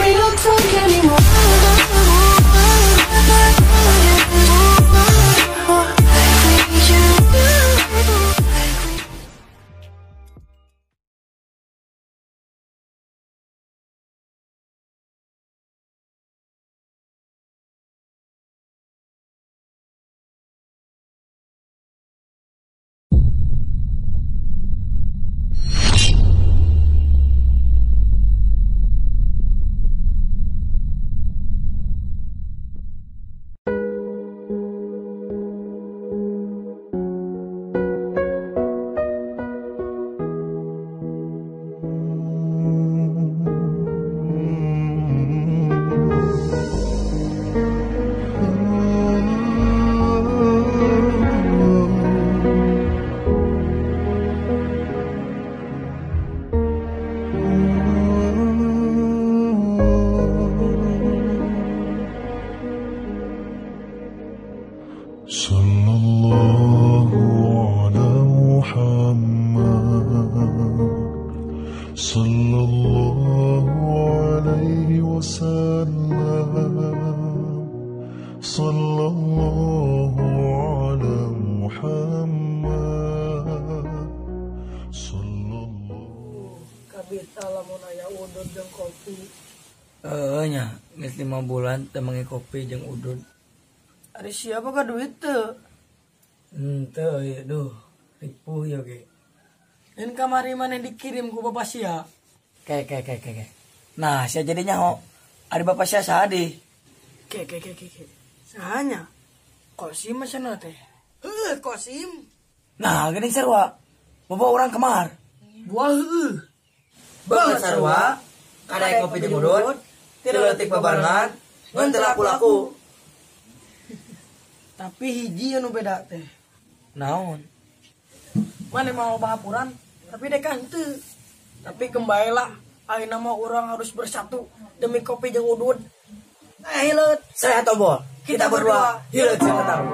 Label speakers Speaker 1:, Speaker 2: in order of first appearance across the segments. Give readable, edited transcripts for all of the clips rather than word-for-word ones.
Speaker 1: We don't talk anymore.
Speaker 2: Sallallahu ala Muhammad, sallallahu alaihi wasallam, sallallahu ala Muhammad, sallallahu.
Speaker 3: Kabita lamun aya udud jeung kopi.
Speaker 4: Heeh nya, geus 5 bulan teu mangi kopi jeung udud.
Speaker 3: Ari siapa ka duit teu?
Speaker 4: Henteu euy, duh, ripuh ieu ge.
Speaker 3: Lain kamari maneh dikirim ku bapak sia.
Speaker 4: Ke. Nah, sia jadi nyaho. Ari bapak sia saha di?
Speaker 3: Ke. Sahanya? Kosim cenah teh. Heuh, Kosim.
Speaker 4: Nah, geuning sarua. Bapak urang kemar.
Speaker 3: Buah heueuh.
Speaker 4: Banget sarua, kadaek kopi jeung udud, tilu leutik babarengan, ngan teu laku-laku.
Speaker 3: Tapi hiji anu beda teh.
Speaker 4: Naon?
Speaker 3: Mane mau bahapuran, tapi dek henteu. Tapi kembalilah, ayeuna mah urang harus bersatu demi kopi jeung udud.
Speaker 4: Hileut, saya tombol. Kita berdua hileut siapa tahu.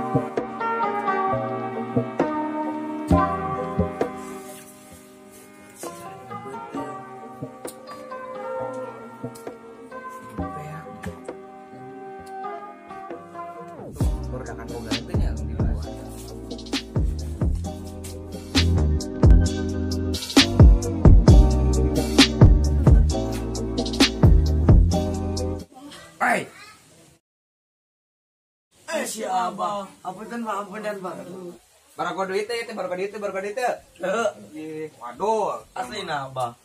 Speaker 3: Si abah, apunten Pak, apunten Pak.
Speaker 5: Barako duit teh, barako duit, barako duit teh. Heeh. Waduh,
Speaker 4: aslina abah.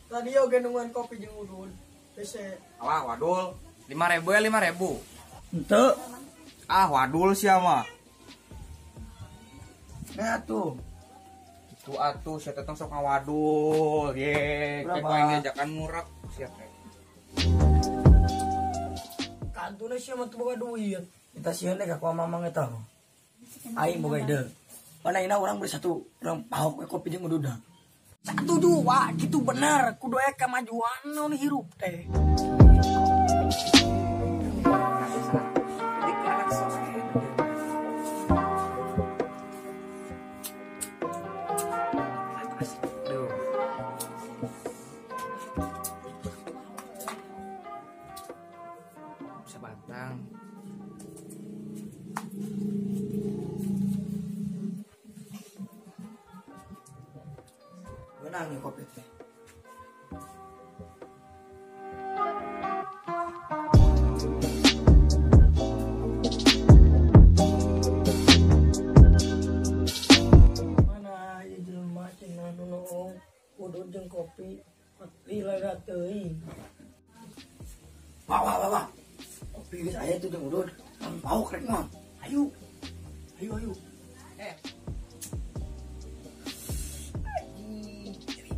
Speaker 3: Tadi oge nungguan kopi jeung udud. Bese.
Speaker 5: Alah, wadul. 5.000 ya 5.000.
Speaker 4: Henteu.
Speaker 5: Ah, wadul sia mah.
Speaker 4: Nah tuh.
Speaker 5: Itu atuh sia teh sok ngawadul. Ye, kayak aing diajakan ngurek sia teh.
Speaker 3: Kantuna sia mah teu boga duit.
Speaker 4: Kita sieun ka ku mamang eta. Aing boga ide. Mana ina urang beli satu, urang pahok we kopi jeung udud.
Speaker 3: Satu dua gitu bener, kudu aya kamajuan naon hirup teh.
Speaker 5: Bisa batang.
Speaker 4: Menang nih kopi teh.
Speaker 3: Mana aya jelema cenah nu noong udud jeung kopi pati lara teuing.
Speaker 4: Wah wah wah wah. Kopi geus aya tuh jeung udud. Pauk rek mah. Ayo. Ayo ayo.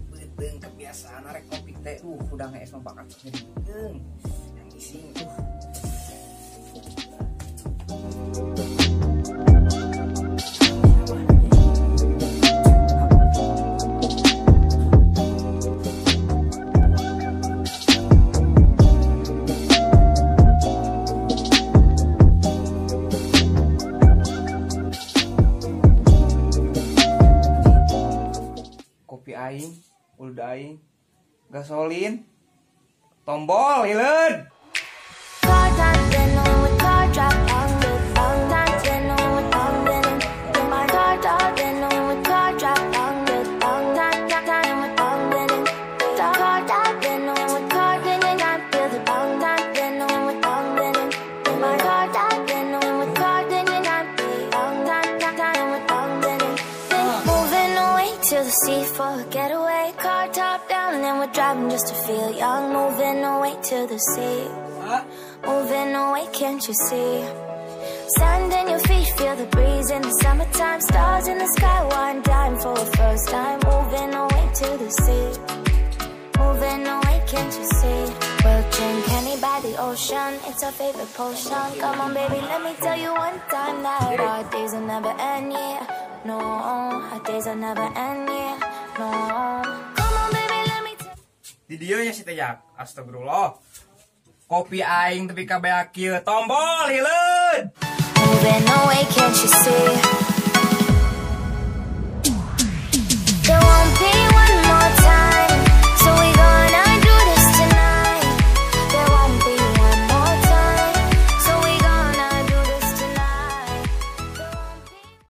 Speaker 5: Ribet kebiasaan arek kopi teh. Udah ngees mah bakal jadi beuteung. Yang ising Kopi aing, ulda aing, gasolin, Tombol hileud.
Speaker 1: To the sea for a getaway, car top down, and then we're driving just to feel young. Moving away to the sea, moving away, can't you see? Sand in your feet, feel the breeze in the summertime. Stars in the sky, one dime for a first time. Moving away to the sea, moving away, can't you see? We'll drink honey by the ocean, it's our favorite potion. Come on, baby, let me tell you one time that our days will never end, yeah. No, our days will never end, yeah. No. Come on, baby, let me tell.
Speaker 5: Di dieu nya si teh Jak. Astagfirullah. Kopi aing tepi ka beak kieu. Tombol hileud.